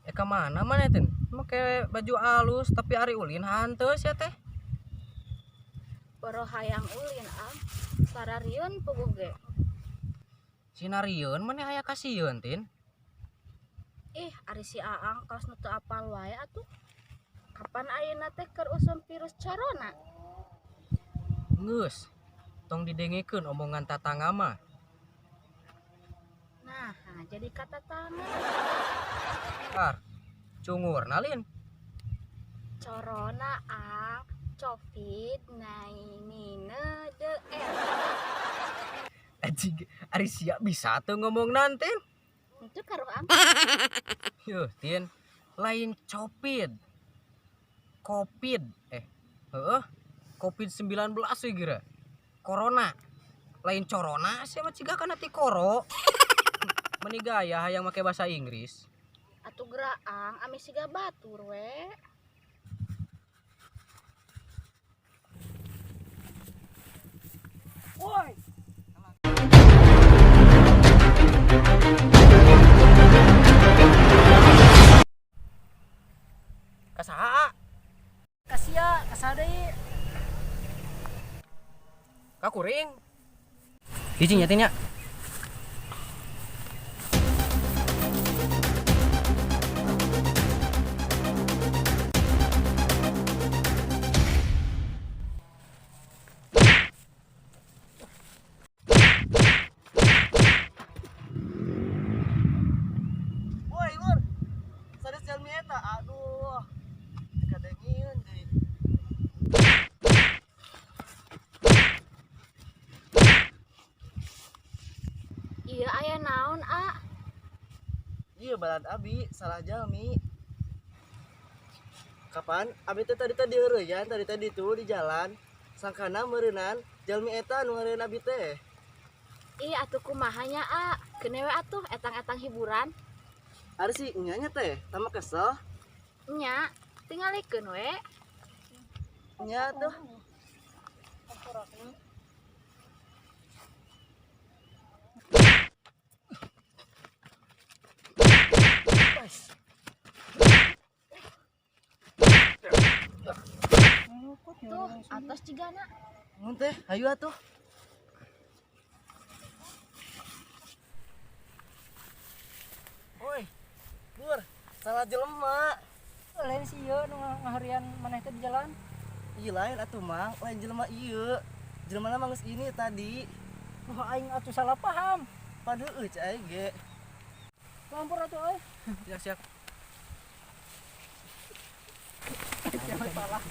Ka mana mana teh? Make baju alus tapi ari ulin hanteu sia teh. Boro hayang ulin am. Sararieun puguh ge. Sinarieun maneh aya kasieun tin. Ih, ari si Aang kaos nu teu apal wae atuh. Kapan ayeuna teh keur usum virus corona? Geus, tong didengekeun omongan tatangga mah. Nah, jadi ka tatangga. Ar, cungurna lin. Corona Ang, COVID-19 de R. Anjing, ari sia bisa teu ngomong nanti. Itu karuh Ang. Yuh, tin, lain copid. Covid, heeh. Covid-19 we geura. Corona. Lain corona sia mah ciga kana ti koro. Meni gaya hayang make bahasa Inggris. Atuh geura Ang, ami siga batur we. Woi. Ka saha? Ka sia, ka saha deui? Ka kuring. Hiji nya teh nya. Woi, Lur. Sanes jalmi eta. Aduh. Kadengieun deui. Ieu aya naon, A? Ieu balad abi salah jalmi. Kapan abi teh tadi teh diheureuyan, tadi teh ditu di jalan. Sangkana meureunan jalmi eta nu ngeureun abi teh. Ih, atuh kumaha nya, A? Keun we atuh etang-etang hiburan. Ari si nya nya teh, tama kesel. Nya, tingalikeun we. Nya tuh. Tuh, atos cigana. Mun teh, hayu atuh. Woi, Lur, salah jelema. Lain si ieu nu ngaharian maneh teh di jalan. Iya lain atuh Mang, lain jelema ieu. Jelemana mah geus ini tadi. Wah, aing atuh salah paham. Padahal euy cai aing ge. Lampur atuh euy. Siap, siap. Salah.